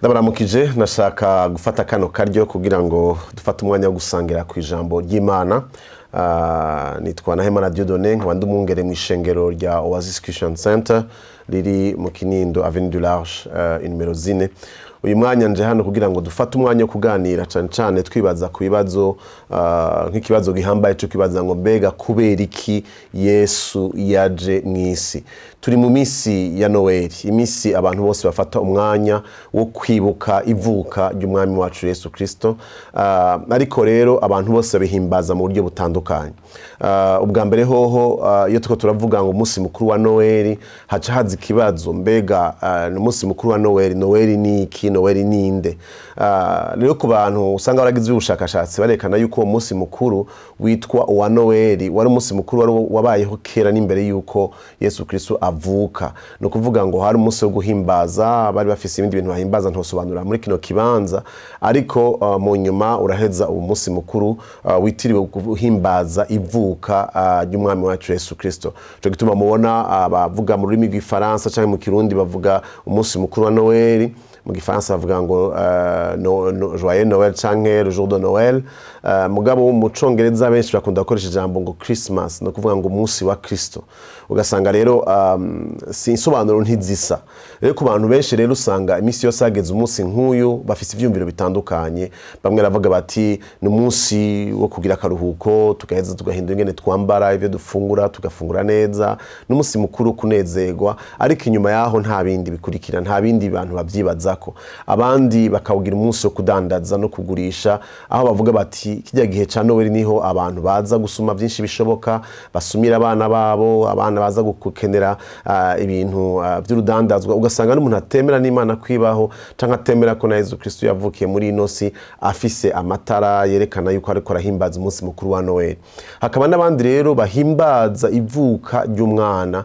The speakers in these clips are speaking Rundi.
Ndabaramukije. Nashaka gufata kano karyo kugira ngo dufate umwanya wo gusangira ku ijambo ry'Imana. Nitwa Nahimana Dieudonné, nkaba ndi umwungere mu ishengero rya Oasis Christian Center riri mu Kinindo, Avenue du Large, inimero 4. Uyu mwanya nje hano kugira ngo dufate umwanya wo kuganira, cane cane twibaza ku bibazo, nk'ikibazo gihambaye cyo kwibaza ngo: mbega kubera iki Yesu yaje mw'isi? Turi mu misi ya Noel, imisi abantu bose bafata umwanya wo kwibuka ivuka ry'umwami wacu Yesu Kristo. Ariko rero abantu bose babihimbaza mu buryo butandukanye. Ubwa mbere hoho, iyo turiko turavuga ngo umunsi mukuru wa Noel, haca haza ikibazo: mbega ni umunsi mukuru wa Noel, Noel ni iki? Noel ni inde? Rero ku bantu usanga baragize ubushakashatsi, barekana yuko uwo munsi mukuru witwa uwa Noel wari umunsi mukuru wari wabayeho kera n'imbere yuko Yesu Kristo avuka. Ni ukuvuga ngo hari umunsi wo guhimbaza, bari bafise ibindi bintu bahimbaza ntosobanura muri kino kibanza, ariko mu nyuma uraheza uwo munsi mukuru witiriwe guhimbaza ivuka ry'umwami wacu Yesu Kristo. Ico gituma mubona abavuga mu rurimi rw'Ifaransa canke mu Kirundi bavuga umunsi mukuru wa Noel. Mu Gifaransa bavuga ngo no, no, joyeux Noël canke le jour de Noël. Mugabo mu Congereza benshi bakunda gukoresha ijambo ngo Christmas, no kuvuga ngo umunsi wa Kristo. Ugasanga rero si insobanuro ntizisa. Rero ku bantu benshi rero usanga iminsi yose hageze umunsi nk'uyu bafise ivyumviro bitandukanye. Bamwe baravuga bati: ni umunsi wo kugira akaruhuko, tugaheza tugahindura ingene twambara, ivyo dufungura, tugafungura neza, ni umunsi mukuru wo kunezerwa, ariko inyuma yaho nta bindi bikurikira, nta bindi bantu bavyibazako. Abandi bakawugira umunsi wo kudandaza no kugurisha, aho bavuga bati: kirya gihe ca Noel niho abantu baza gusuma vyinshi bishoboka, basumira abana babo, abana baza gukenera ibintu vy'urudandazwa. Ugasanga n'umuntu atemera n'Imana kwibaho canke atemera ko na Yezu Kristo yavukiye muri ino si, afise amatara yerekana yuko ariko arahimbaza umunsi mukuru wa Noel. Hakaba n'abandi rero bahimbaza ivuka ry'umwana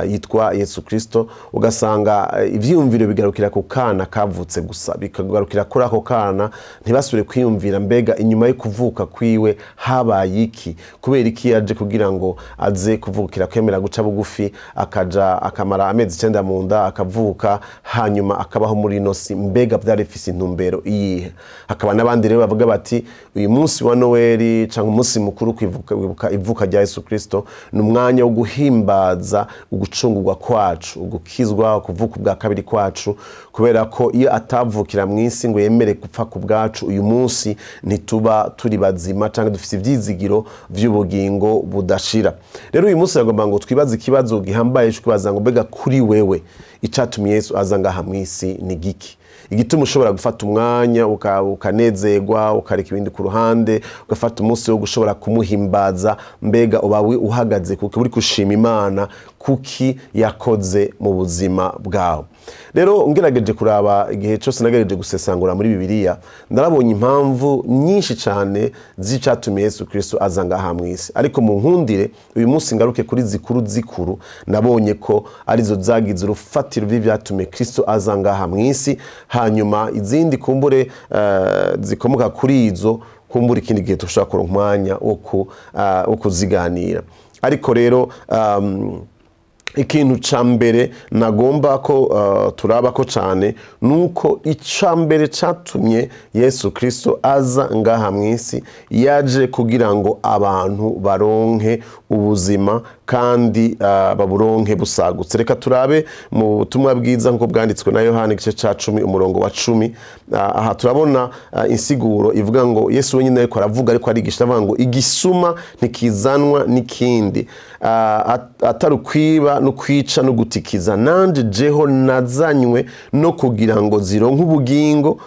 yitwa Yesu Kristo. Ugasanga ivyiyumviro bigarukira ku kana kavutse gusa, bikagarukira kuri ako kana, ntibasubire kwiyumvira: mbega inyuma yo kuvuka kwiwe habaye iki? Kubera iki yaje? Kugira ngo aze kuvukira, kwemera guca bugufi, akaja akamara amezi 9 mu nda, akavuka, hanyuma akabaho muri ino si, mbega vyari bifise intumbero iyihe? Hakaba n'abandi rero bavuga bati: uyu munsi wa Noeli canke umunsi mukuru kwibuka ivuka rya Yesu Kristo ni umwanya wo guhimbaza ugucungurwa kwacu, ugukizwa, kuvuka ubwa kabiri kwacu, kubera ko iyo atavukira mu isi ngo yemere gupfa ku bwacu, uyu munsi ntituba turi bazima canke dufise ivyizigiro vy'ubugingo budashira. Rero uyu munsi bagomba ngo twibaze ikibazo gihambaye co kwibaza ngo: mbega kuri wewe icatumye Yesu aza ngaha mw'isi ni giki? Igituma ushobora gufata umwanya ukanezerwa, ukareka ibindi ku ruhande, ugafata umunsi wo gushobora kumuhimbaza, mbega uba uhagaze kuki? Uri gushima Imana kuki yakoze mu buzima bwawe? Rero ngerageje kuraba, igihe cyose nagerageje gusesangura muri Bibiliya, ndarabonye impamvu nyinshi cyane z'icatumye Yesu Kristo aza ngaha mu isi. Ariko mu nkundire uyu munsi ngaruke kuri zikuru zikuru nabonye ko arizo zagize urufatiro rw'ibyatumye Kristo aza ngaha mu isi. Hanyuma izindi kumbure zikomoka kuri izo, kumbura ikindi gihe dushobora kuronka umwanya wo kuziganira. Ariko rero ikintu ca mbere nagomba ko turaba ko cane nuko ica mbere catumye Yesu Kristo aza ngaha mw'isi, yaje kugira ngo abantu baronke ubuzima kandi baburonke busagutse. Reka turabe mu butumwa bwiza nk'uko bwanditswe na Yohani, igice ca 10, umurongo wa 10. Aha turabona insiguro ivuga ngo Yesu wenyine ariko aravuga, ariko arigisha, avuga ngo: igisuma ntikizanwa n'ikindi atari ukwiba no kwica no gutikiza. Nanje jeho nazanywe no kugira ngo zironke ubugingo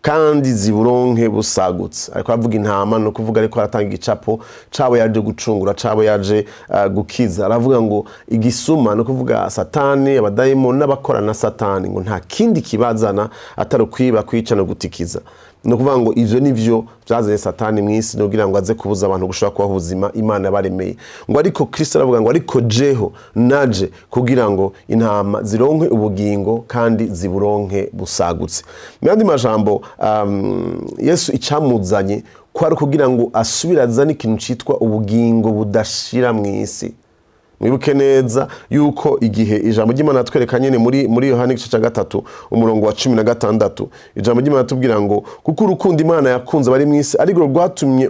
kandi ziburonke busagutse. Ariko aravuga intama, no kuvuga ariko aratanga igicapo cabo yaje gucungura, cabo yaje gukiza. Aravuga ngo igisuma, no kuvuga Satani, abadayimoni n'abakora na Satani, ngo nta kindi kibazana atari ukwiba, kwica no gutikiza. Ni ukuvuga ngo ivyo nivyo vyazanye Satani mw'isi, kugira ngo aze kubuza abantu gushobora kubaho ubuzima Imana yabaremeye. Ngo ariko Kristo aravuga ngo: ariko jeho naje kugira ngo intama zironke ubugingo kandi ziburonke busagutse. Mu yandi majambo, Yesu icamuzanye ko ari kugira ngo asubire azane ikintu citwa ubugingo budashira mw'isi. Mwibuke neza yuko igihe ijambo ry'Imana twereka nyene muri Yohana igice cya 3, umurongo wa 16, ijambo ry'Imana tubwira ngo kuko urukundo Imana yakunze abari mu isi ariko rwatumye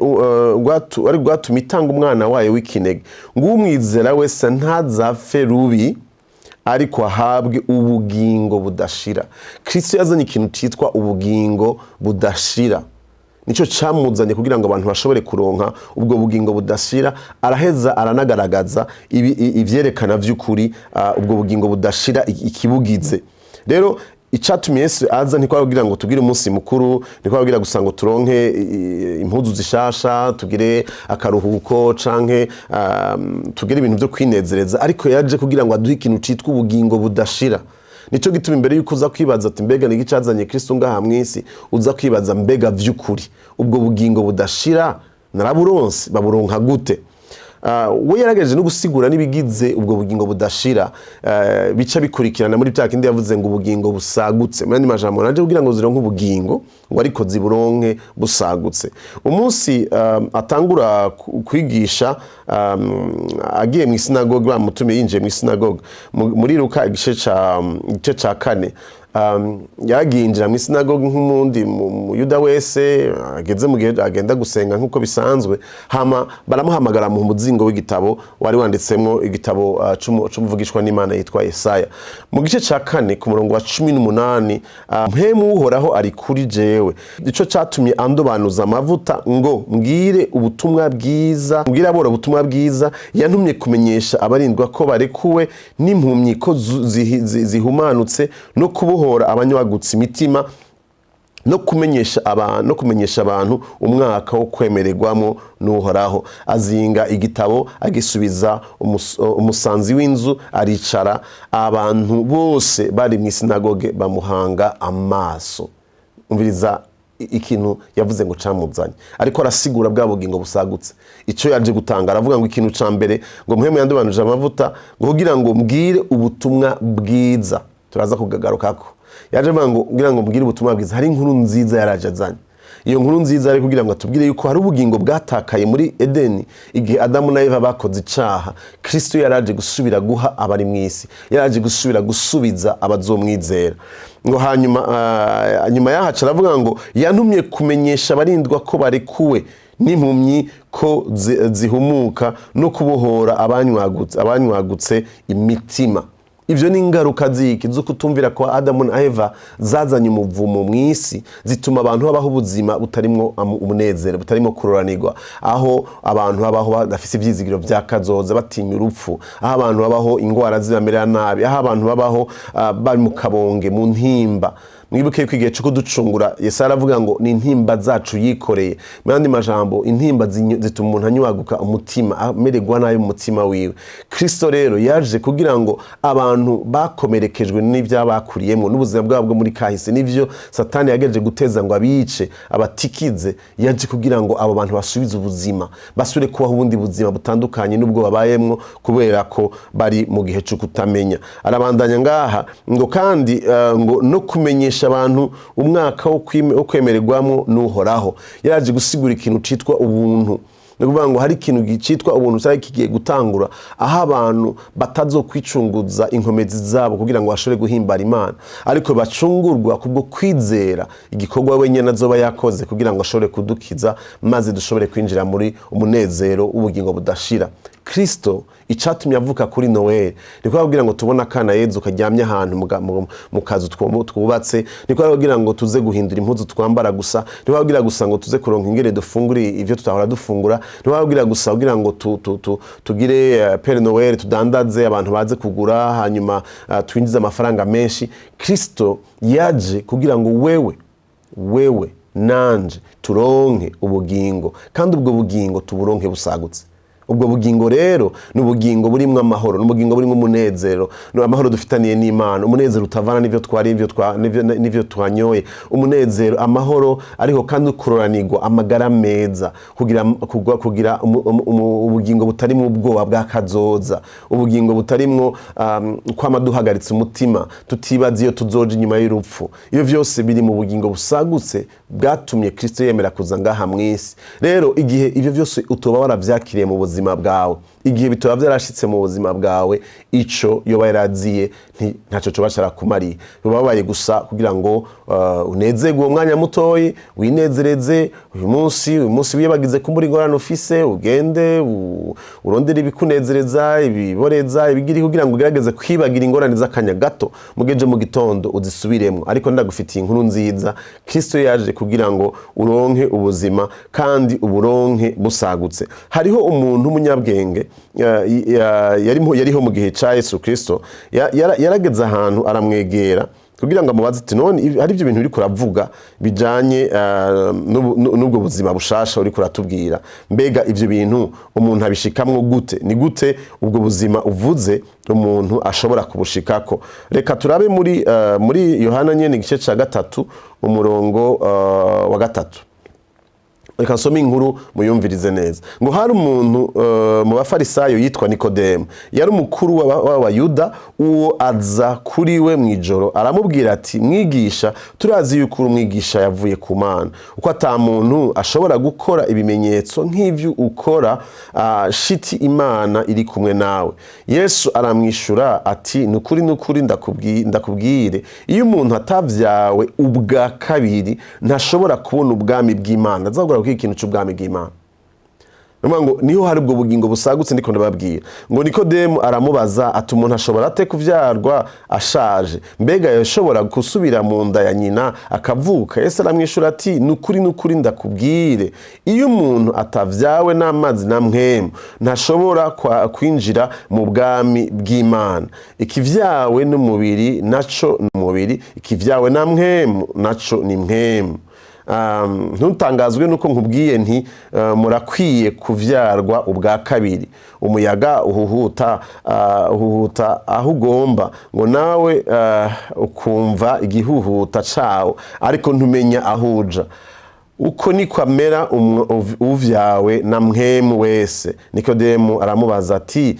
ari rwatumye itanga umwana wayo w'ikinege, ngo umwizera wese ntazapfe rubi, ariko ahabwe ubugingo budashira. Kristo yazanye ikintu cyitwa ubugingo budashira. Nicyo camuzanye kugira ngo abantu bashobore kuronka ubwo bugingo budashira. Araheza aranagaragaza ivyerekana vy'ukuri ubwo bugingo budashira ikibugize. Rero icatumye Yesu aza ntikwari kugira ngo tugire umunsi mukuru, ntikwari kugira gusa ngo turonke impuzu zishasha, tugire akaruhuko canke tugire ibintu vyo kwinezereza, ariko yaje kugira ngo aduhe ikintu citwa ubugingo budashira. Nico gituma imbere yuko uza kwibaza ati mbega ni icazanye Kristo ngaha mw'isi, uza kwibaza mbega vy'ukuri ubwo bugingo budashira naraburonse, baburonka gute? We yaragejeje no gusigura n'ibigize ubwo bugingo budashira, bica bikurikirana muri bya kindi yavuze ngo ubugingo busagutse. Muri andi majambo, naje kugira ngo zironke ubugingo, ngo ariko ziburonke busagutse. Umunsi atangura kwigisha, agiye mu isinagogi, bamutumiye, yinjiye mu isinagogi muri Luka igice ca 4, yaragiye yinjira mu isinagogi nk'umundi muyuda wese ageze mu gihe agenda gusenga nk'uko bisanzwe. Hama baramuhamagara mu muzingo w'igitabo wari wanditsemwo igitabo c'umuvugishwa n'Imana yitwa Yesaya, mu gice ca 4 ku murongo wa 18: "Mpwemu w'Uhoraho ari kuri jewe, ico catumye andobanuza amavuta ngo mbwire ubutumwa bwiza, mbwire aboro ubutumwa bwiza. Yantumye kumenyesha abarindwa ko barekuwe, n'impumyi ko zihumanutse, no kubohora abanywagutse imitima, no kumenyesha abantu umwaka wo kwemererwamo n'Uhoraho." Azinga igitabo, agisubiza umusanzi w'inzu, aricara. Abantu bose bari mu isinagoge bamuhanga amaso. Umviriza ikintu yavuze ngo camuzanye. Ariko arasigura bwa bugingo busagutse, icyo yaje gutanga. Aravuga ngo ikintu ca mbere, ngo Mpwemu yandubanuje amavuta ngo kugira ngo mbwire ubutumwa bwiza. Turaza kugagarukako. Yaje avuga ngo kugira ngo mbwire ubutumwa bwiza. Hari inkuru nziza yaraje azanye. Iyo nkuru nziza ari kugira ngo atubwire yuko hari ubugingo bwatakaye muri Edeni igihe Adamu na Eva bakoze icaha. Kristo yaraje gusubira guha abari mu isi, yaraje gusubira gusubiza abazomwizera. Ngo hanyuma nyuma yahaca aravuga ngo yantumye kumenyesha abarindwa ko barekuwe, n'impumyi ko zihumuka, no kubohora abanywagutse imitima. Ibyo ni ingaruka ziki? Zo kutumvira kwa Adamu na Eva zazanye umuvumo mu isi, zituma abantu babaho ubuzima butarimwo umunezero, butarimo kuroranirwa, aho abantu babaho badafise ivyizigiro vya kazoza, batinya urupfu, aho abantu babaho ingwara zibamerera nabi, aho abantu babaho bari mu kabonge, mu ntimba. Mwibuke ko igihe cyo kuducungura Yesu aravuga ngo ni intimba zacu yikoreye. Mu yandi majambo, intimba zituma umuntu anywaguka umutima, amererwa nabi mu mutima wiwe. Kristo rero yaje kugira ngo abantu bakomerekejwe n'ibyabakuriyemo n'ubuzima bwabo bwo muri kahise, n'ivyo Satani yagejeje guteza ngo abice, abatikize, yaje kugira ngo abo bantu basubize ubuzima, basubire kubaho ubundi buzima butandukanye n'ubwo babayemwo kubera ko bari mu gihe cyo kutamenya. Arabandanya ngaha ngo kandi ngo no kumenyesha abantu umwaka wo kwemererwamo n'Uhoraho. Yaraje gusigura ikintu citwa ubuntu. Ni ukuvuga ngo hari ikintu cyitwa ubuntu cyari kigiye gutangura, aho abantu batazokwicunguza inkomezi zabo kugira ngo bashobore guhimbara Imana, ariko bacungurwa kubwo kwizera igikorwa wenyine azoba yakoze kugira ngo ashobore kudukiza, maze dushobore kwinjira muri umunezero w'ubugingo budashira. Kristo icatumye avuka kuri Noel ni kugira ngo tubone akana Yezu karyamye ahantu mu kazu twubatse, ni kugira ngo tuze guhindura impuzu twambara gusa, ni kugira gusa ngo tuze kuronka ingene dufungura ivyo tutahora dufungura, ni kugira gusa kugira ngo tugire Père Noël, tudandaze, abantu baze kugura, hanyuma twinjize amafaranga menshi. Kristo yaje kugira ngo wewe nanje turonke ubugingo, kandi ubwo bugingo tuburonke busagutse. Ubwo bugingo rero ni ubugingo burimwo amahoro, ni ubugingo burimwo umunezero, ni amahoro dufitaniye n'Imana, umunezero utavana n'ivyo twari n'ivyo twanyoye, umunezero, amahoro, ariko kandi kuroranirwa, amagara meza, kugira ubugingo butarimwo ubwoba bwa kazoza, ubugingo butarimwo kwama duhagaritse umutima, tutibaza iyo tuzoja inyuma y'urupfu. Iyo vyose biri mu bugingo busagutse bwatumye Kristo yemera kuza ngaha mw'isi. Rero igihe ivyo vyose utoba waravyakiriye mu buzima bwawe, Igihe bitoba vyarashitse mu buzima bwawe, ico yoba yaraziye ntaco coba carakumariye. Biba babaye gusa kugira ngo unezerwe uwo mwanya mutoyi, winezereze uyu munsi, uyu munsi wibagize kumbura ingorane ufise, ugende urondere ibikunezereza, ibiboreza, ibigiri, kugira ngo ugerageze kwibagira ingorane z'akanya gato, mugeje mu gitondo uzisubiremwo. Ariko ndagufitiye inkuru nziza: Kristo yaje kugira ngo uronke ubuzima kandi uburonke busagutse. Hariho umuntu w'umunyabwenge yariho mu gihe ca Yesu Kristo, yarageze ahantu aramwegera kugira ngo amubaze ati: "None hari ibyo bintu uriko uravuga bijanye n'ubwo buzima bushasha uriko uratubwira, mbega ivyo bintu umuntu abishikamwo gute? Ni gute ubwo buzima uvuze umuntu ashobora kubushikako?" Reka turabe muri Yohana nyene, igice ca 3, umurongo wa 3. Reka nsome inkuru muyumvirize neza. Ngo hari umuntu mu Bafarisayo yitwa Nikodemu, yari umukuru w'Abayuda. Uwo aza kuri we mu ijoro, aramubwira ati: "Mwigisha, turazi yuko uri umwigisha yavuye ku Mana, uko ata muntu ashobora gukora ibimenyetso nk'ivyo ukora shiti Imana iri kumwe nawe." Yesu aramwishura ati: "Ni ukuri, ni ukuri, ndakubwire, iyo umuntu atavyawe ubwa kabiri ntashobora kubona ubwami bw'Imana." Azagura kuri ikintu c'ubwami bw'Imana. Nukuvuga ngo niho hari ubwo bugingo busagutse ndiko ndababwira. Ngo Nikodemu aramubaza ati: "Umuntu ashobora ate kuvyarwa ashaje? Mbega yashobora gusubira mu nda ya nyina akavuka?" Yesu aramwishura ati: "Ni ukuri, ni ukuri, ndakubwire, iyo umuntu atavyawe n'amazi na Mpwemu ntashobora kwinjira mu bwami bw'Imana. Ikivyawe n'umubiri naco ni umubiri, ikivyawe na Mpwemu naco ni mpwemu. Ntutangazwe nuko nkubwiye nti murakwiye kuvyarwa ubwa kabiri. Umuyaga uhuhuta aho ugomba, ngo nawe ukumva igihuhuta cawo, ariko ntumenya aho uja. Uko niko amera uvyawe na Mpwemu wese." Nikodemu aramubaza ati: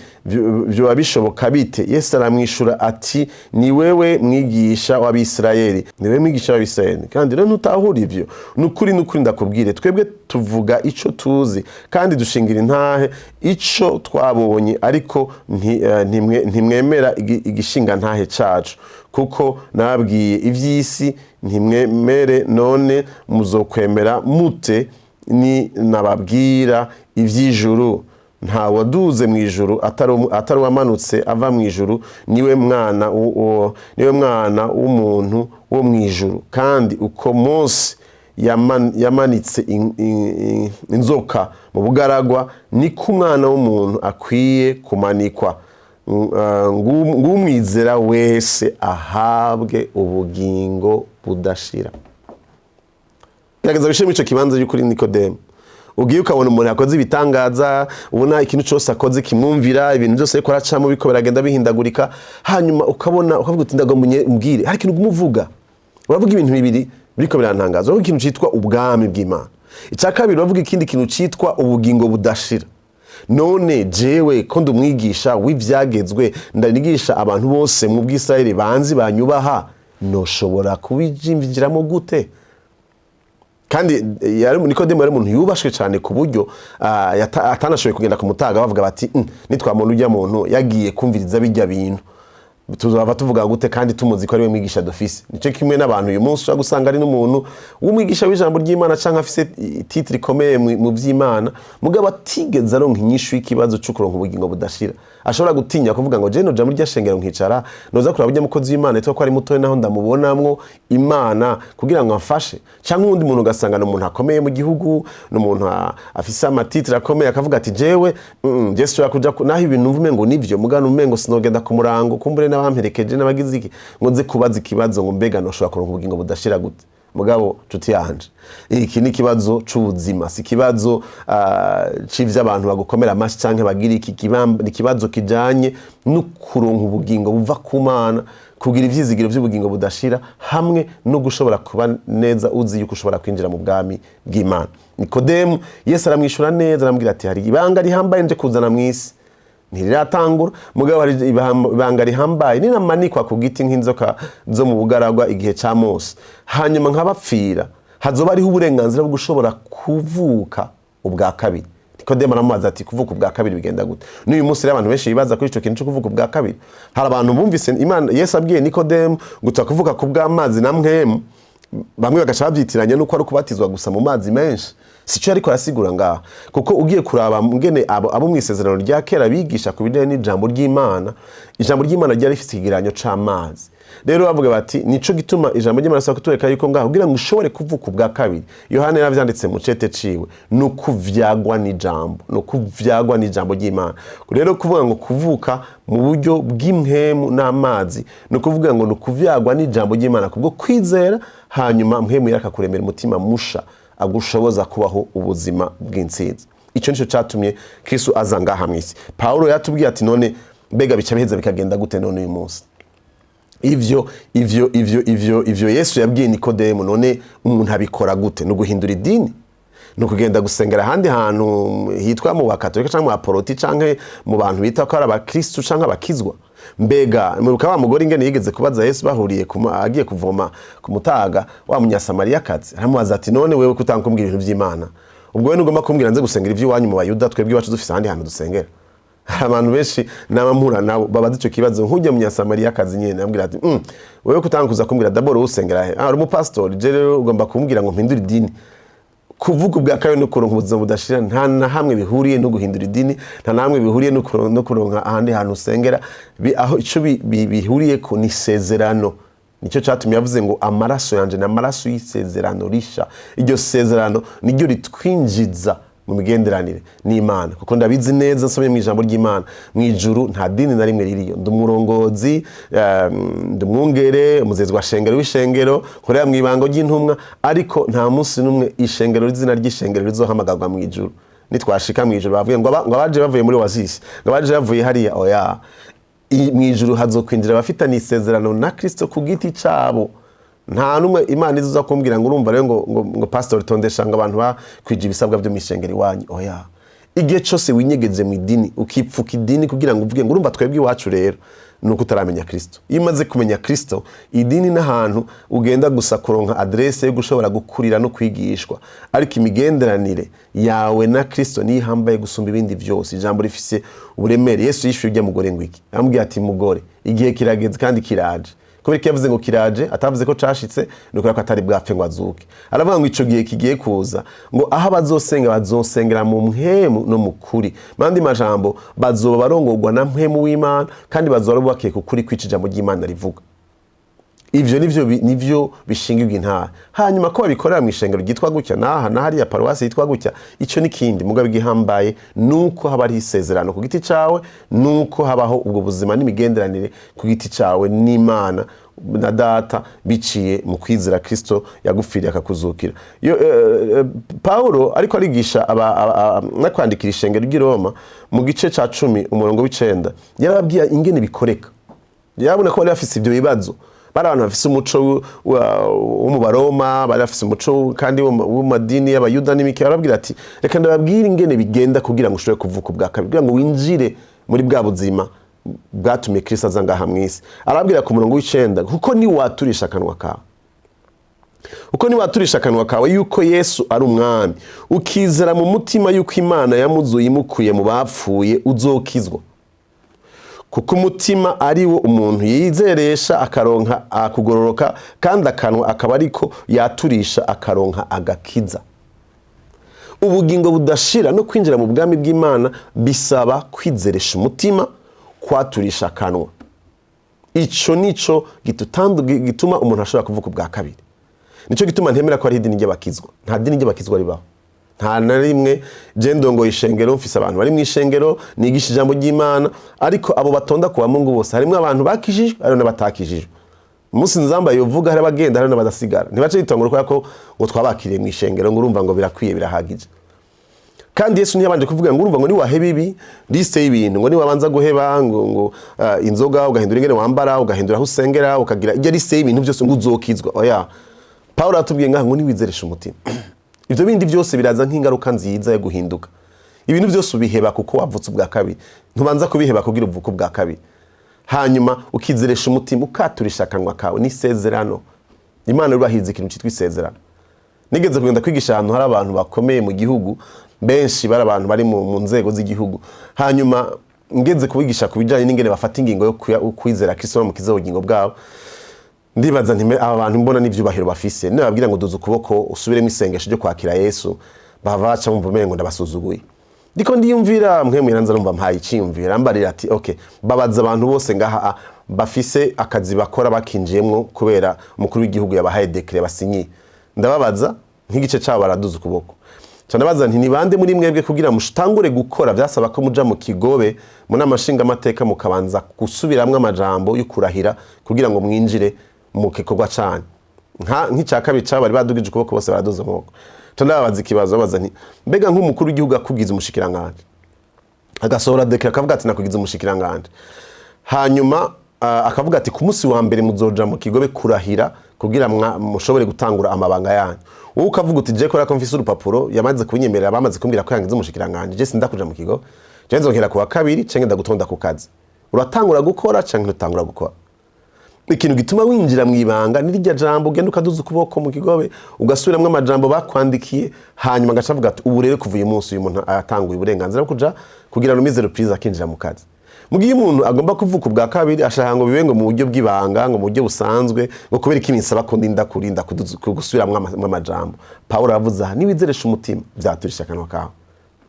"Vyoba bishoboka bite?" Yesu aramwishura ati: "Ni wewe mwigisha w'Abisirayeli, ni wewe mwigisha w'Abisirayeli, kandi rero ntutahura ivyo? Ni ukuri, ni ukuri, ndakubwire, twebwe tuvuga ico tuzi kandi dushingira intahe ico twabonye, ariko ntimwemera igishinga ntahe cacu. Kuko nababwiye ivy'isi ntimwemere, none muzokwemera mute ni nababwira ivy'ijuru? Nta waduze mu ijuru atari uwamanutse ava mu ijuru, niwe Mwana w'umuntu wo mu ijuru. Kandi uko Mose yamanitse inzoka mu bugaragwa, niko Umwana w'umuntu akwiye kumanikwa, ng'umwizera wese ahabwe ubugingo budashira." Gerageza wishire muri ico kibanza y'ukuri Nikodemu. Ugiye ukabona umuntu yakoze ibitangaza, ubona ikintu cyose akoze kimwumvira, ibintu byose ariko aracamo biko biragenda bihindagurika, hanyuma ukabona ukavuga uti: "Ndagomba umbwire." Hari ikintu uguma uvuga, uravuga ibintu bibiri biriko birantangaza. Uravuga ikintu citwa ubwami bw'Imana, icya kabiri uravuga ikindi kintu citwa ubugingo budashira. None jewe ko ndi umwigisha w'ivyagezwe, ndanigisha abantu bose mu bw'Isirayeli banzi banyubaha, noshobora kubijimvigiramo gute? Kandi Nikodemu yari umuntu yubashwe cyane, ku buryo atanashoboye kugenda ku mutaga. Bavuga bati: "Nitwamubona ujya muntu yagiye kumviriza bijya bintu, tuzaba tuvuga gute kandi tumuzi ko ari we mwigisha dufise?" Nico kimwe n'abantu uyu munsi ushobora gusanga ari n'umuntu w'umwigisha w'ijambo ry'Imana canke afise titre ikomeye mu vy'Imana, mugabo atigeze aronka inyishu y'ikibazo co kuronka ubugingo budashira. Ashobora gutinya kuvuga ngo: "Je noja muri rya shengero nkicara, noza kuraba urya mukozi w'Imana yitwa ko ari mutoya, naho ndamubonamwo Imana, kugira ngo amfashe?" Canke uwundi muntu ugasanga ni umuntu akomeye mu gihugu, ni umuntu afise ama titre akomeye, akavuga ati: "Jewe je sinshobora kuja naho ibintu numva umengo nivyo, mugabo umengo sinogenda ku murango, kumbure n'abamperekeje n'abagize iki, ngo nze kubaza ikibazo ngo mbega noshobora kuronka ubugingo budashira gute?" Mugabo nshuti yanje, iki ni ikibazo c'ubuzima, si ikibazo c'ivyo abantu bagukomera amashi canke bagira iki. Ni ikibazo kijanye no kuronka ubugingo buva ku Mana, kugira ivyizigiro vy'ubugingo budashira, hamwe no gushobora kuba neza uzi yuko ushobora kwinjira mu bwami bw'Imana. Nikodemu, Yesu aramwishura neza, aramubwira ati: "Hari ibanga rihambaye nje kuzana mw'isi, ntiriratangura, mugabo hari ibanga rihambaye. Ninamanikwa ku giti nk'inzoka zo mu bugaragwa igihe ca Mose, hanyuma nkabapfira, hazoba hariho uburenganzira bwo gushobora kuvuka ubwa kabiri." Nikodemu aramubaza ati: "Kuvuka ubwa kabiri bigenda gute?" N'uyu munsi rero abantu benshi bibaza kuri ico kintu cyo kuvuka ubwa kabiri. Hari abantu bumvise Imana, Yesu abwiye Nikodemu ngo kuvuka ku bw'amazi na mpwemu, bamwe bagaca babyitiranya nuko ari ukubatizwa gusa mu mazi menshi. Sico ariko arasigura ngaha, kuko ugiye kuraba ngene abo mu isezerano rya kera bigisha ku bijyanye n'ijambo ry'Imana, ijambo ry'Imana ryari rifite ikigereranyo c'amazi. Rero bavuga bati nico gituma ijambo ry'Imana risaba kutwereka yuko ngaho kugira ngo ushobore kuvuka ubwa kabiri, Yohana yaravyanditse mu cete ciwe, ni ukuvyagwa n'ijambo, ni ukuvyagwa n'ijambo ry'Imana. Rero kuvuga ngo kuvuka mu buryo bw'impwemu n'amazi, ni ukuvuga ngo ni ukuvyagwa n'ijambo ry'Imana kubwo kwizera, hanyuma mpwemu yakakuremera umutima musha agushoboza kubaho ubuzima bw'intsinzi. Icyo nicyo cyatumye Kristo aza ngaha mu isi. Pawulo yatubwiye ati: "None mbega bica biheza bikagenda gute none uyu munsi ivyo Yesu yabwiye Nikodemu? None umuntu abikora gute? Ni uguhindura idini? Ni ukugenda gusengera ahandi hantu hitwa mu Bakatolika cyangwa mu Baporoti cyangwa mu bantu bita ko ari Abakristu cyangwa abakizwa?" Mbega mwibuka wa mugore ingene yigeze kubaza Yesu bahuriye agiye kuvoma ku mutaga, wa Munyasamariyakazi? Aramubaza ati: "None wewe kutankumbwira ibintu by'Imana, ubwo wewe ntugomba kumbwira nze gusengera iby'iwanyu mu Bayuda? Twebwe iwacu dufise ahandi hantu dusengera." Hari abantu benshi n'abamura nabo babaza icyo kibazo nk'ujya Munyasamariyakazi nyene. Ambwira ati: "Wewe kutankuza kumbwira d'abord usengera he? Ah, uri umupasitori, je rero ugomba kumbwira ngo mpindure idini." Kuvuga ubwa kabiri no kuronka ubuzima budashira nta na hamwe bihuriye no guhindura idini, nta na hamwe bihuriye no kuronka ahandi hantu usengera. Aho ico bihuriye ko ni isezerano. Nicyo cyatumye yavuze ngo amaraso yanje ni amaraso y'isezerano risha. Iryo sezerano niryo ritwinjiza mu migenderanire n'Imana, kuko ndabizi neza, nsomye mu ijambo ry'Imana, mu ijuru nta dini na rimwe ririyo. Ndi umurongozi, ndi umwungere, umuzezi wa shengero w'ishengero, nkorera mu ibango ry'intumwa, ariko nta munsi n'umwe ishengero, izina ry'ishengero rizohamagarwa mu ijuru. Nitwashika mu ijuru bavuye ngo ngo abaje bavuye muri Oasis, ngo abaje bavuye hariya, oya. Mu ijuru hazokwinjira abafitanye isezerano na Kristo ku giti cabo. Nta n'umwe Imana izuza kumbwira ngo urumva rero ngo pastor tondesha ngo abantu bakwije ibisabwa byo mu ishengero iwanyu, oya. Igihe cyose winyegeje mu idini, ukipfuka idini kugira ngo uvuge ngo urumva twebwe iwacu rero, ni uko utaramenya Kristo. Iyo umaze kumenya Kristo, idini n'ahantu ugenda gusa kuronka adresse yo gushobora gukurira no kwigishwa, ariko imigenderanire yawe na Kristo niyo ihambaye gusumba ibindi byose. Ijambo rifise uburemere. Yesu yishuye ujya mugore ngo iki? Aramubwira ati: "Mugore, igihe kirageze kandi kiraje." Kubera ko yavuze ngo kiraje, atavuze ko cashitse, ni ukubera ko atari bwapfe ngo azuke. Aravuga ngo ico gihe kigiye kuza, ngo aho abazosenga bazosengera mu mpwemu no mu kuri. Mu yandi majambo, bazoba barongorwa na mpwemu w'Imana kandi bazoba bubakiye ku kuri kw'ico ijambo ry'Imana rivuga. Ivyo nivyo bishingirwa intara. Hanyuma ko babikorera mu ishengero ryitwa gutya naha na hariya, paruwasi yitwa gutya, ico ni kindi. Mugabo igihambaye nuko haba hariho isezerano ku giti cawe, nuko habaho ubwo buzima n'imigenderanire ku giti cawe n'Imana na Data biciye mu kwizera Kristo yagupfiriye akakuzukira. Paulo ariko arigisha no kwandikira ishengero ry'i Roma mu gice ca 10 umurongo w'9, yarababwiye ingene bikoreka. Yarabona ko bari bafise ivyo bibazo, bari abantu bafise umuco wo mu Baroma, bari bafise umuco kandi wo mu madini y'Abayuda n'imike. Arababwira ati: "Reka ndababwire ingene bigenda kugira ngo ushobore kuvuka ubwa kabiri, kugira ngo winjire muri bwa buzima bwatumye Kristo aza ngaha mw'isi." Arababwira ku murongo w'9: "Kuko niwaturisha akanwa kawe, uko niwaturisha akanwa kawe yuko Yesu ari Umwami, ukizera mu mutima yuko Imana yamuzuye imukuye mu bapfuye, uzokizwa. Kuko umutima ari wo umuntu yizeresha akaronka akugororoka, kandi akanwa akaba ariko yaturisha akaronka agakiza." Ubugingo budashira no kwinjira mu bwami bw'Imana bisaba kwizeresha umutima, kwaturisha akanwa. Ico nico gituma umuntu ashobora kuvuka ubwa kabiri. Nico gituma ntemera ko ari idini ry'abakizwa. Nta dini ry'abakizwa ribaho, nta na rimwe. Je ndongoye ishengero, mfise abantu bari mu ishengero, nigisha ijambo ry'Imana, ariko abo batonda ku bamungu bose harimwo abantu bakijijwe, hariho n'abatakijijwe. Umunsi nzambaye uvuga, hari abagenda, hari n'abadasigara. Ntibace bitongora kubera ko ngo twabakiriye mu ishengero, ngo urumva ngo birakwiye, birahagije. Kandi Yesu ntiyabanje kuvuga ngo urumva ngo niwaheba ibi, liste y'ibintu, ngo niwabanza guheba ngo inzoga, ugahindura ingene wambara, ugahindura aho usengera, ukagira iryo liste y'ibintu byose, ngo uzokizwa, oya. Paulo atubwiye ngaha ngo niwizeresha umutima, ivyo bindi byose biraza nk'ingaruka nziza yo guhinduka. Ibintu byose ubiheba kuko wavutse ubwa kabiri, ntubanza kubiheba kugira uvuke ubwa kabiri. Hanyuma ukizeresha umutima, ukaturisha akanwa kawe, n'isezerano. Imana yubahiriza ikintu cyitwa isezerano. Nigeze kugenda kwigisha ahantu hari abantu bakomeye mu gihugu. Benshi bari abantu bari mu nzego z'igihugu. Hanyuma ngeze kubigisha ku bijanye n'ingene bafata ingingo yo kwizera Kristo bamukiza ubugingo bwabo, ndibaza nti: "Aba bantu mbona n'ivyubahiro bafise, nibabwira ngo duze ukuboko usubiremo isengesho ryo kwakira Yesu, bava baca bumva umengo ndabasuzuguye." Ndiko ndiyumvira, mwe mwiranza numva mpaye iciyumvira, mbarira ati: "Okay, babaza abantu bose ngaha bafise akazi bakora bakinjiyemwo kubera umukuru w'igihugu yabahaye décret basinyiye." Ndababaza, nk'igice cabo baraduza ukuboko. Ca ndabaza nti: "Ni bande muri mwebwe kugira mutangure gukora vyasaba ko muja mu kigobe mu nama nshingamateka, mukabanza gusubiramwo amajambo yo kurahira kugira ngo mwinjire mu gikorwa canyu?" Nk'icya kabiri cabo bari badugije ukuboko, bose baraduza amaboko. Ca ndababaza ikibazo, babaza nti: "Mbega nk'umukuru w'igihugu akubwiza umushikiranganje, agasohora décret akavuga ati nakugize umushikiranganje, hanyuma akavuga ati ku munsi wa mbere muzoja mu kigobe kurahira kugira mushobore gutangura amabanga yanyu, wowe ukavuga uti je kubera ko mfise urupapuro yamaze kunyemerera, bamaze kumbwira ko yangize umushikiranganje, je sindakuja mu kigo, je nzongera ku wa kabiri canke ndagutonda ku kazi, uratangura gukora canke ntutangura gukora?" Ikintu gituma winjira mu ibanga ni rirya jambo, ugenda ukaduza ukuboko mu kigobe, ugasubiramwo amajambo bakwandikiye, hanyuma agaca avuga ati ubu rero kuva uyu munsi uyu muntu atanguye uburenganzira bwo kuja kugira remise reprise, akinjira mu kazi. Mu gihe umuntu agomba kuvuka ubwa kabiri, ashaka ngo bibe ngo mu buryo bw'ibanga, ngo mu buryo busanzwe, ngo kubera iki binsaba ko ndinda kurinda gusubiramwo amajambo? Pawulo aravuze aha: niwizeresha umutima, vyaturisha akanwa kawe,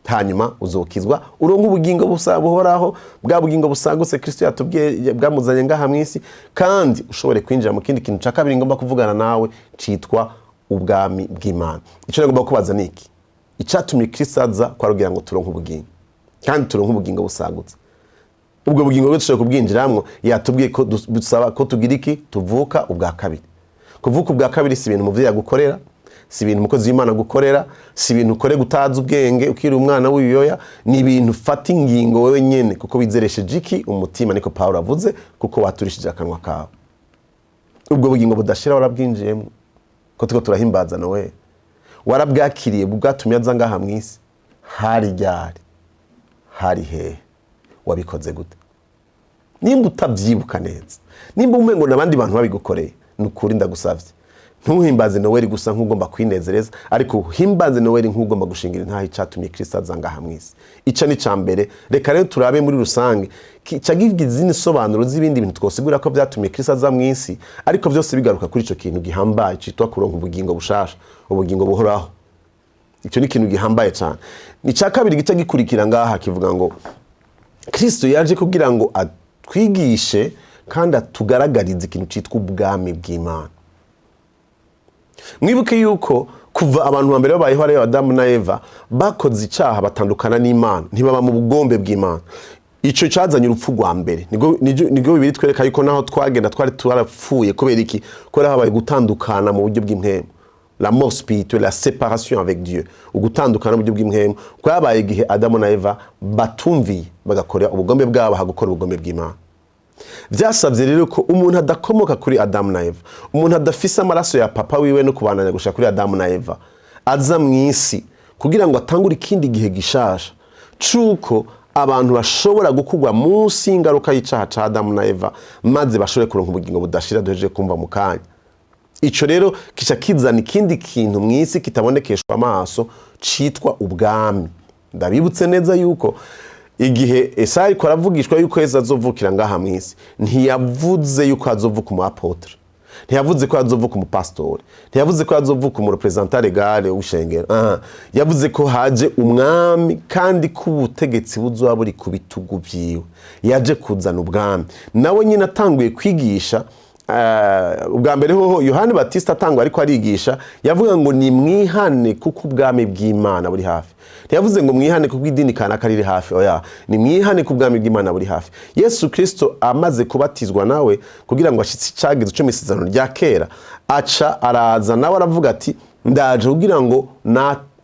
hanyuma uzokizwa, uronke ubugingo busa buhoraho, bwa bugingo busagutse Kristo yatubwiye bwamuzanye ngaha mw'isi, kandi ushobore kwinjira mu kindi kintu ca kabiri ngomba kuvugana nawe citwa ubwami bw'Imana. Ico ngomba kubaza ni iki: icatumye Kristo aza kwari kugira ngo turonke ubugingo, kandi turonke ubugingo busagutse. Ubwo bugingo bwo dushobora kubwinjiramwo, yatubwiye ko dusaba ko tugira iki? Tuvuka ubwa kabiri. Kuvuka ubwa kabiri si ibintu umuvyeyi agukorera, si ibintu umukozi w'Imana agukorera, si ibintu ukore gutaza ubwenge ukiri umwana w'ibiyoya. Ni ibintu ufata ingingo wewe nyene kuko wizeresheje iki? Umutima. Niko Pawulo avuze, kuko waturishije akanwa kawe. Ubwo bugingo budashira warabwinjiyemo ko turiko turahimbaza Nowe? Warabwakiriye bwatumye aza ngaha mw'isi? Hari ryari? Hari hehe? Wabikoze gute? Nimba utabyibuka neza, nimba umengo n'abandi bantu babigukoreye, ni ukuri ndagusavye ntuhimbaze Noweli gusa nk'ugomba kwinezereza, ariko uhimbaze Noweli nk'ugomba gushingira intahe icatumye Kristo aza ngaha mw'isi. Ico ni ca mbere. Reka rero turabe muri rusange ca giga izindi nsobanuro z'ibindi bintu twosigura ko vyatumye Kristo aza mw'isi, ariko vyose bigaruka kuri ico kintu gihambaye citwa kuronka ubugingo bushasha, ubugingo buhoraho. Ico ni ikintu gihambaye cane. Icya kabiri gica gikurikira ngaha kivuga ngo Kristo yaje kugira ngo atwigishe kandi atugaragarize ikintu cyitwa ubwami bw'Imana. Mwibuke yuko kuva abantu ba mbere babayeho, ariyo Adamu na Eva, bakoze icyaha batandukana n'Imana, ntibaba mu bugombe bw'Imana. Icyo cyazanye urupfu rwa mbere. Nibwo Bibiliya itwereka yuko naho twagenda twari twarapfuye. Kubera iki? Kubera habaye gutandukana mu buryo bw'impwemu, la mort spirituelle, la séparation avec Dieu. Ugutandukana mu buryo bw'impwemu kwabaye igihe Adamu na Eva batumviye, bagakora ubugombe bwabo aho gukora ubugombe bw'Imana. Byasabye rero ko umuntu adakomoka kuri Adamu na Eva, umuntu adafise amaraso ya papa wiwe no kubandanya gushika kuri Adamu na Eva, aza mu isi kugira ngo atangure ikindi gihe gishasha c'uko abantu bashobora gukurwa munsi y'ingaruka y'icaha ca Adamu na Eva, maze bashobore kuronka ubugingo budashira duhejeje kumva mu kanya. Ico rero kica kizana ikindi kintu mu isi kitabonekeshwa amaso citwa ubwami. Ndabibutse neza yuko igihe Esaya ariko aravugishwa yuko Yesu azovukira ngaha mu isi, ntiyavuze yuko azovuka umu apôtre, ntiyavuze ko azovuka umupasitori, ntiyavuze ko azovuka umu représentant légal w'ishengero. Aha. Yavuze ko haje umwami kandi ko ubutegetsi buzoba buri ku bitugu vyiwe. Yaje kuzana ubwami. Nawe nyine atanguye kwigisha, ubwa mbere hoho Yohani Batista atangwa ariko arigisha, yavuga ngo ni mwihane kuko ubwami bw'Imana buri hafi. Ntiyavuze ngo mwihane kuko idini kanaka riri hafi, oya, ni mwihane kuko ubwami bw'Imana buri hafi. Yesu Kristo amaze kubatizwa nawe kugira ngo ashitse icagezo cyo mu isezerano rya kera, aca araza nawe aravuga ati: "Ndaje kugira ngo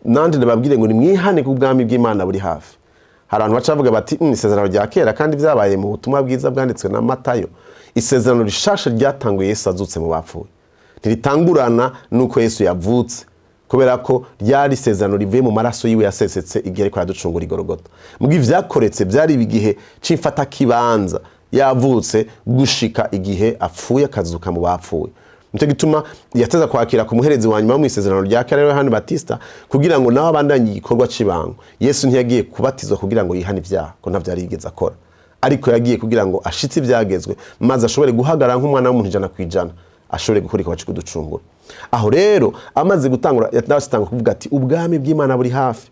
nanje ndababwire ngo ni mwihane kuko ubwami bw'Imana buri hafi." Hari abantu baca bavuga bati: Isezerano rya kera", kandi byabaye mu butumwa bwiza bwanditswe na Matayo. Isezerano rishasha ryatanguye Yesu azutse mu bapfuye, ntiritangurana nuko Yesu yavutse, kubera ko ryari isezerano rivuye mu maraso yiwe yasesetse igihe ariko araducungura igorogota. Muga ivyakoretse byari igihe c'imfatakibanza, yavutse gushika igihe apfuye akazuka mu bapfuye. Nicyo gituma yateza kwakira ku muherezi wa nyuma wo mu isezerano rya kera, Yohani Batista, kugira ngo nawe abandanye igikorwa cy'ibango. Yesu ntiyagiye kubatizwa kugira ngo yihane ibyaha, ko ntavyo yari yigeze akora, ariko yagiye kugira ngo ashitse ibyagezwe, maze ashobore guhagarara nk'umwana w'umuntu 100%, ashobore gukora igikorwa cyo kuducungura. Aho rero amaze gutangura, yatangura kuvuga ati: "Ubwami bw'Imana buri hafi."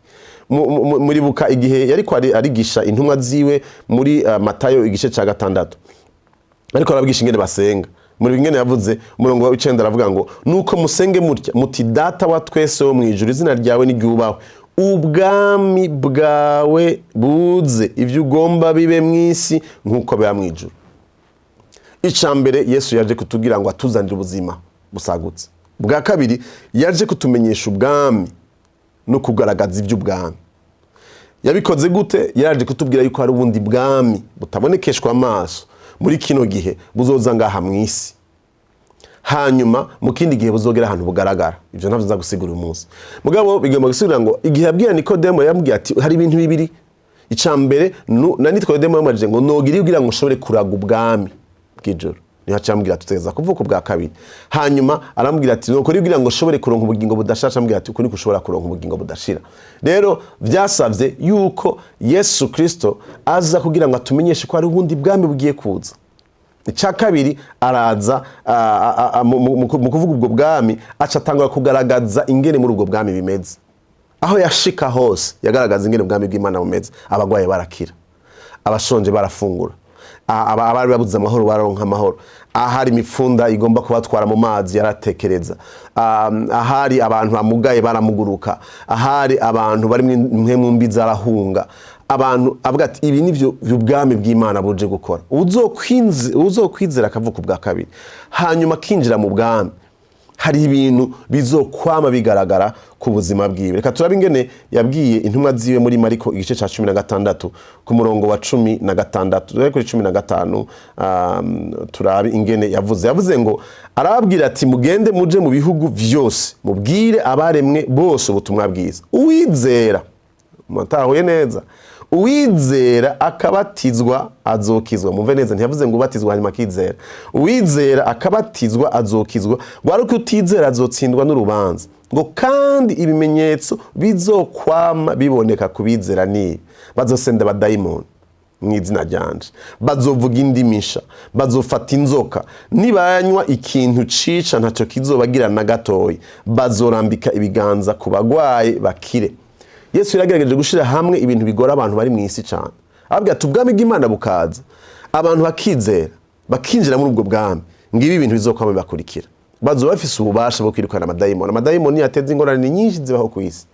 Muribuka igihe yariko arigisha intumwa ziwe muri Matayo igice cya 6, ariko arabwigisha ingene basenga. Muri ingene yavuze, umurongo wa 9, aravuga ngo: "Nuko musenge mutya muti: Data wa twese wo mu ijuru, izina ryawe niryubahwe, ubwami bwawe buze, ibyo ugomba bibe mu isi nk'uko biba mu ijuru." Icya mbere, Yesu yaje kutubwira ngo atuzanire ubuzima busagutse. Bwa kabiri, yaje kutumenyesha ubwami no kugaragaza iby'ubwami. Yabikoze gute? Yaje kutubwira yuko hari ubundi bwami butabonekeshwa amaso muri kino gihe, buzoza ngaha mu isi, hanyuma mu kindi gihe buzogera ahantu bugaragara. Ibyo ntabyo nza gusigura uyu munsi, mugabo bigomba gusigura ngo igihe yabwira Nikodemo, yamubwiye ati hari ibintu bibiri. Icya mbere, na Nikodemo yamubajije ngo: "Nogira kugira ngo ushobore kuraga ubwami bw'ijuru?" Niho aca amubwira ati: "Utegereza kuvuka ubwa kabiri." Hanyuma aramubwira ati: "Nokora kugira ngo ushobore kuronka ubugingo budashira?" Amubwira ati: "Uku niko ushobora kuronka ubugingo budashira." Rero byasabye yuko Yesu Kristo aza kugira ngo atumenyeshe ko hari ubundi bwami bugiye kuza. Icya kabiri, araza mu kuvuga ubwo bwami, aca atangura kugaragaza ingene muri ubwo bwami bimeze. Aho yashika hose yagaragaza ingene ubwami bw'Imana bumeze. Abagwayi barakira, abashonje barafungura, abari babuze amahoro bararonka amahoro, ahari imipfunda igomba kubatwara mu mazi yaratekereza, ahari abantu bamugaye baramuguruka, ahari abantu bari mu mbi zarahunga. Abantu avuga ati: "Ibi nivyo ubwami bw'Imana buje gukora. Uzokwizera akavuka ubwa kabiri, hanyuma akinjira mu bwami, hari ibintu bizokwama bigaragara ku buzima bwiwe." Reka turabe ingene yabwiye intumwa ziwe muri Mariko igice cya 16 ku murongo wa 16, duhere kuri 15, turabe ingene yavuze. Yavuze ngo, arababwira ati: "Mugende muje mu bihugu vyose, mubwire abaremwe bose ubutumwa bwiza. Uwizera," mutahuye neza, "uwizera akabatizwa azokizwa." Mumve neza, ntiyavuze ngo ubatizwa hanyuma akizera. "Uwizera akabatizwa azokizwa, ngo ariko utizera azotsindwa n'urubanza." Ngo kandi ibimenyetso bizokwama biboneka ku bizera nibi: bazosenda abadayimoni mu izina ryanje, bazovuga indimi nsha, bazofata inzoka, nibanywa ikintu cica ntacyo kizobagira na gatoyi, bazorambika ibiganza ku bagwayi bakire. Yesu yaragerageje gushyira hamwe ibintu bigora abantu bari mu isi cyane. Ababwira ati: "Ubwami bw'Imana bukaza, abantu bakizera, bakinjira muri ubwo bwami, ngibi ibintu bizokwama bibakurikira. Bazoba bafise ububasha bwo kwirukana amadayimoni." Amadayimoni yateza ingorane nyinshi zibaho ku isi,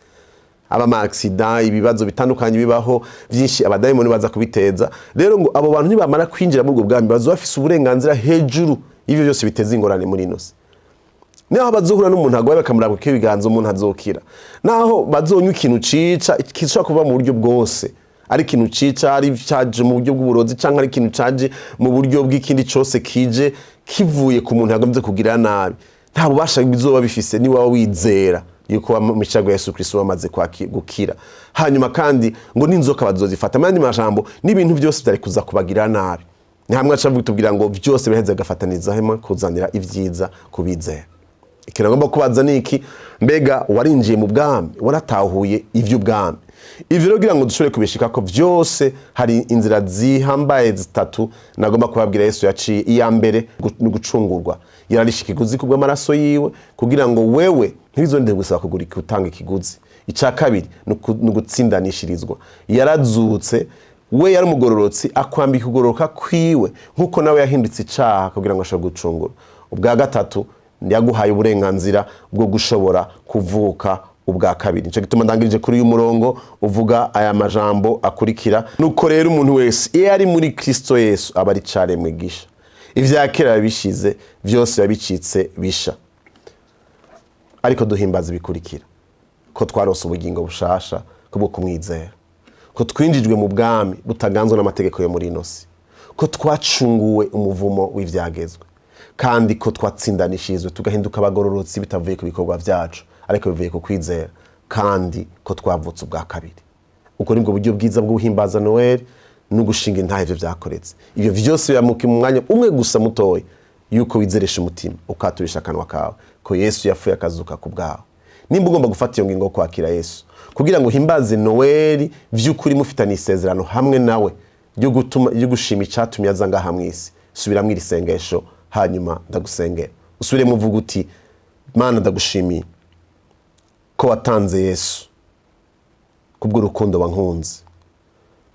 aba ama accident, ibibazo bitandukanye bibaho byinshi, abadayimoni baza kubiteza. Rero ngo abo bantu nibamara kwinjira muri ubwo bwami, bazoba bafise uburenganzira hejuru y'ivyo byose biteza ingorane muri ino si. Naho bazohura n'umuntu agwaye bakamurambika ibiganza, umuntu azokira. Naho bazonywa ikintu cica, gishobora kuba mu buryo bwose, ari ikintu cica, ari caje mu buryo bw'uburozi, canke ari ikintu caje mu buryo bw'ikindi cose kije kivuye ku muntu yagombye kugira nabi, nta bubasha bizoba bifise niba wizera yuko mu micago Yesu Kristo wamaze gukira. Hanyuma kandi ngo n'inzoka bazozifata. Mu yandi majambo, n'ibintu byose byari kuza kubagira nabi, ni hamwe aca tubwira ngo byose biraheze bigafataniza hamwe kuzanira ibyiza kubizera. Ikintu agomba kubaza ni iki: mbega warinjiye mu bwami? Waratahuye iby'ubwami? Ivyo rero, kugira ngo dushobore kubishika ko byose, hari inzira zihambaye zitatu nagomba kubabwira Yesu yaciye. Iya mbere ni ugucungurwa. Yararishe ikiguzi kubw'amaraso yiwe kugira ngo wewe ntibizongere gusaba kugura, gutanga ikiguzi. Icya kabiri ni ugutsindanishirizwa. Yarazutse, we yari umugororotsi, akwambika ukugororoka kwiwe nk'uko nawe yahindutse icaha kugira ngo ashobore gucungura. Ubwa gatatu, yaguhaye uburenganzira bwo gushobora kuvuka ubwa kabiri. Nicyo gituma ndangirije kuri uyu murongo uvuga aya majambo akurikira: "Nuko rero umuntu wese iyo ari muri Kristo Yesu aba ari caremwe gisha, ivya kera biba bishize, vyose biba bicitse bisha." Ariko duhimbaza ibikurikira: ko twarose ubugingo bushasha kubwo kumwizera, ko twinjijwe mu bwami butaganzwe n'amategeko yo muri ino si, ko twacunguwe umuvumo w'ivyagezwe, kandi ko twatsindanishirizwe tugahinduka abagororotsi bitavuye ku bikorwa vyacu, ariko bivuye ku kwizera, kandi ko twavutse ubwa kabiri. Ubwo nibwo buryo bwiza bwo guhimbaza Noel no gushinga intahe ivyo vyakoretse. Ivyo vyose bibamuka mu mwanya umwe gusa mutoya. Yuko wizeresha umutima, ukaturisha akanwa kawe ko Yesu yapfuye akazuka ku bwawe. Nimba ugomba gufata iyo ngingo yo kwakira Yesu kugira ngo uhimbaze Noweli by'ukuri, mufitanye isezerano hamwe nawe ryo gutuma, ryo gushima icyatumye aza ngaha mu isi, subiramo iri sengesho, hanyuma ndagusengera. Usubiremo uvuga uti: "Mana, ndagushimiye ko watanze Yesu kubw'urukundo wankunze.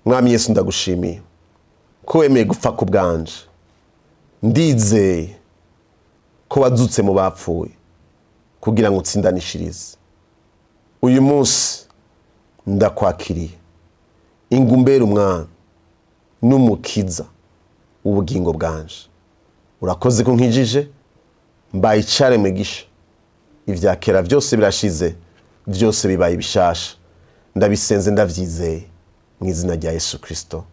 Mwami Yesu, ndagushimiye ko wemeye gupfa ku bwanje. Ndizeye ko wazutse mu bapfuye kugira ngo utsindanishirize. Uyu munsi ndakwakiriye, ingumbere Umwami n'Umukiza w'ubugingo bwanje. Urakoze ko nkijije, mbaye icaremwe gisha. Ibya kera byose birashize, byose bibaye ibishasha. Ndabisenze ndabyizeye mu izina rya Yesu Kirisito,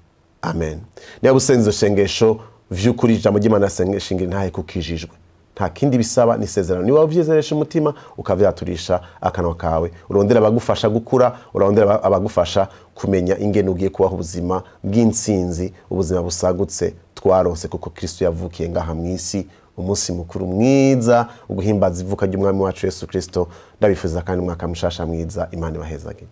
amen." Niba usenze izo sengesho vy'ukuri, ijambo ry'Imana shingira intahe kukijijwe, nta kindi bisaba, ni isezerano. Niba ubyizeresha umutima, ukavyaturisha akanwa kawe, urondera abagufasha gukura, urondera abagufasha kumenya ingene ugiye kubaho ubuzima bw'intsinzi, ubuzima busagutse twaronse kuko Kristo yavukiye ngaha mu isi. Umunsi mukuru mwiza uguhimbaza ivuka ry'Umwami wacu Yesu Kristo. Ndabifuza kandi umwaka mushasha mwiza. Imana ibahezage.